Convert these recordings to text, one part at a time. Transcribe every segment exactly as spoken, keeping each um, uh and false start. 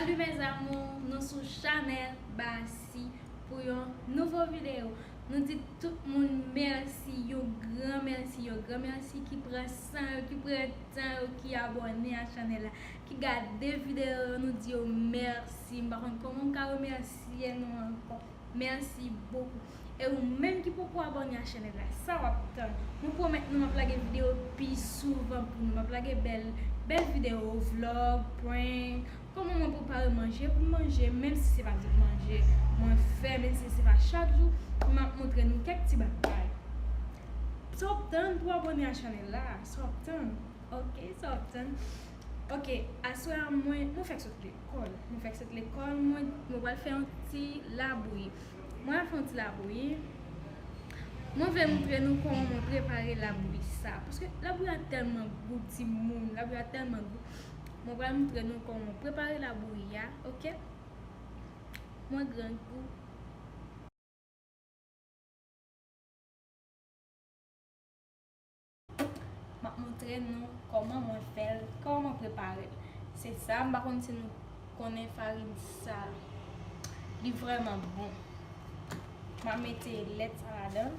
Salut mes amours, nou sou chanèl Basi pou yon nouvo videyo. Nou di tout moun mèsi, yon gran mèsi, yon gran mèsi ki pran san yo, ki pran tan yo, ki abòne a chanèl la, ki gade videyo yo, nou di yo mèsi. M pa konn kòman m ka remèsye nou ankò. Mèsi bokou. E ou menm ki poko abòne a chanèl la, sa w ap tann? Mwen pwomèt nou m ap lage videyo pi souvan pou nou. M ap lage bèl, bèl videyo, vlog, prank, kòman mwen prepare manje pou manje, menm si se pa tout manje mwen fè, menm si se pa chak jou, m ap montre nou kèk ti bagay. Sa w ap tann pou abòne a chanèl la? Sa w ap tann? Ok, sa w ap tann? Ok, aswè a mwen, mwen fèk sot lekòl. Mwen fèk sot lekòl, mwen, mwen pral fè yon ti labouyi. Mwen al fè yon ti labouyi. Mwen vle montre nou kòman mwen prepare labouyi sa. Paske labouyi a tèlman gou, timoun. Labouyi a tèlman gou. Mwen pral montre nou kòman mwen prepare labouyi a, ok? Mwen grangou. M ap montre nou kòman mwen fè l, kòman mwen prepare l. Se sa, m pa konn si nou konnen farin sa. Li vrèman bon. M ap mete lèt sa ladan.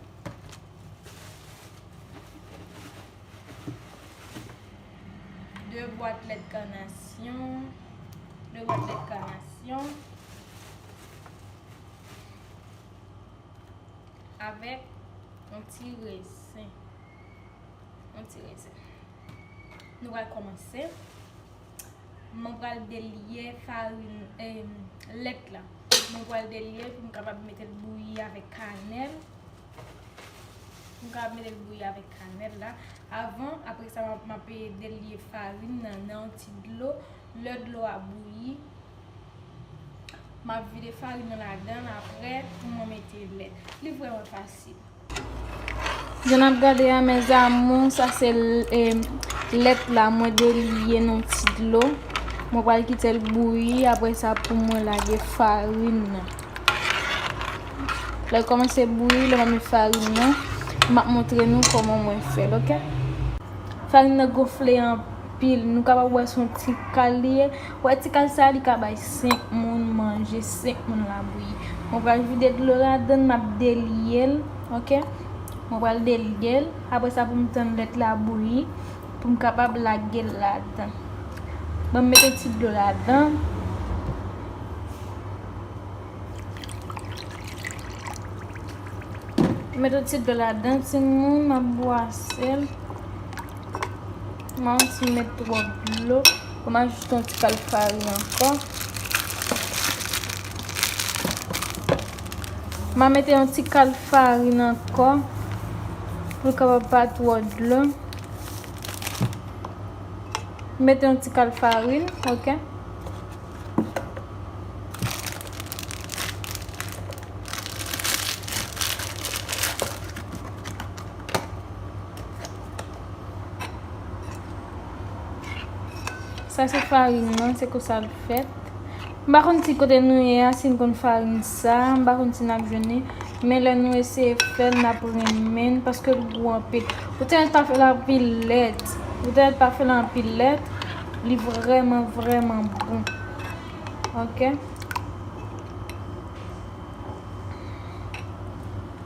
De bwat lèt kanasyon. De bwat lèt kanasyon. Avèk yon ti rezen. Yon ti rezen. Nou pral kòmanse. Mwen pral delye farin, em, lèt la. Mwen pral delye pou m kapab mete l bouyi avèk kanèl. Pou m kapab mete l bouyi avèk kanèl la. Avan, apre sa, m ap, m ap delye farin nan, nan yon ti dlo. Lè dlo a bouyi, m ap vide farin nan ladan l apre pou mwen mete lèt. Li vrèman fasil. Jan n ap gade a, mes amours, sa se l-, e, lèt la, mwen delye nan ti dlo. Mwen pral kite l bouyi, apre sa pou mwen lage farin nan. Lè l kòmanse bouyi, lè m ap met farin nan, m ap montre nou kòman mwen fè l, ok? Farin nan gonfle anpil. Nou kapab wè se yon ti kal li ye. Wè ti kal sa a, li ka bay senk moun manje, senk moun labouyi. Mwen pral vide dlo ladan l, m ap delye l, ok? Mwen pral delye l. Apre sa, pou m tann lèt la bouyi, pou m kapab lage l ladan. Ban m mete ti dlo ladan. Mete yon ti dlo ladan, timoun, m ap bwase l. M pa anvi met twòp dlo. Pou m ajoute yon ti kal farin ankò. M a mete yon ti kal farin ankò. Pou l kapab pa twò dlo. Mete yon ti kal farin, ok? Sa se farin nan, se konsa l fèt. M pa konn si kote nou ye a, si n konn farin sa, m pa konn si n ap jwenn li. Men lè nou eseye fè l, n ap renmen l, paske l gou anpil. Ou te mèt pa fè l anpil lèt. Ou te mèt pa fè l anpil lèt. Li vrèman, vrèman bon. Ok.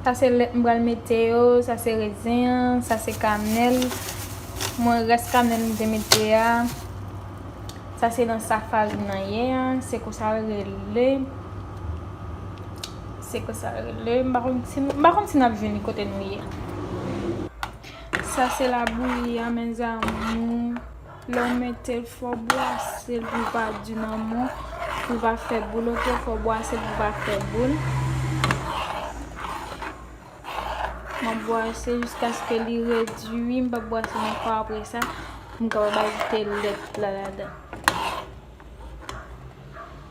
Sa se lèt m pral mete yo, sa se rezen an, sa se kanèl. Mwen rès kanèl m te mete a. Sa se nan sa farin nan ye a, se konsa l rele. Se konsa l rele. M pa konn si, m pa konn si n ap jwenn li kote nou ye. Sa se labouyi a, mes amours. Lè w mete l, fò w bwase l pou l pa di nan men w, pou l pa fè boul, ok? Fò w bwase l pou l pa fè boul. M ap bwase jiskaske li redui, m p ap bwase l ankò apre sa, pou m kapab ajoute lèt la ladan.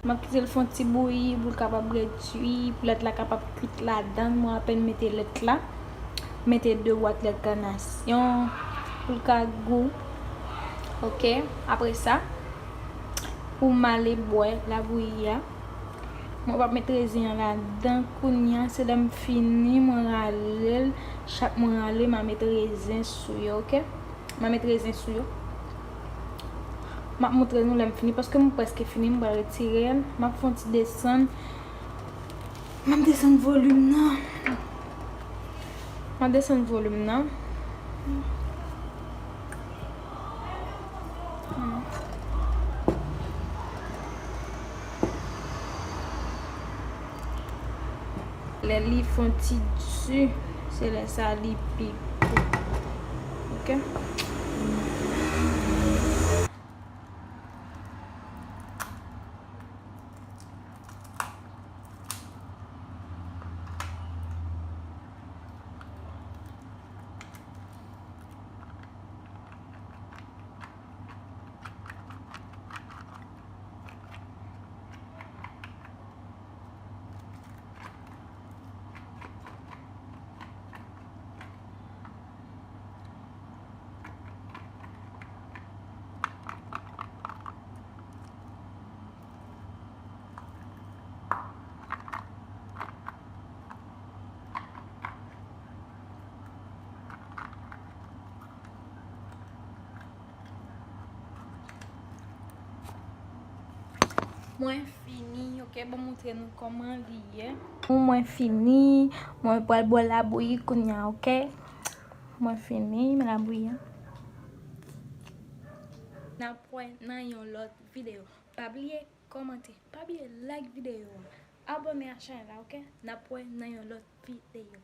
M ap kite l fè yon ti bouyi pou l kapab redui, pou lèt la kapab kwit ladan l. Mwen apèn mete lèt la. Mete de bwat lèt kanasyon pou l ka gou. Ok, apre sa, pou m ale bwè labouyi a. Mwen p ap met rezen an ladan kounye a, se lè m fini, mwen rale l. Chak mwen rale, m a met rezen sou yo, ok? M a met rezen sou yo. M ap montre nou lè m fini, paske m prèske fini, m pral retire l. M ap fè yon ti desann. M ap desann volim nan. M ap desann volim nan. Lè li fè yon ti di, se lè sa li pi gwo. Ok? Mwen fini, ok, bon, montre nou kòman li ye. Bon, mwen fini, mwen pral bwè labouyi kounye a, ok? Mwen fini, men labouyi an. N ap wè nan yon lòt videyo. Pa bliye kòmante, pa bliye like videyo a, abòne a chanèl la, ok? N ap wè nan yon lòt videyo.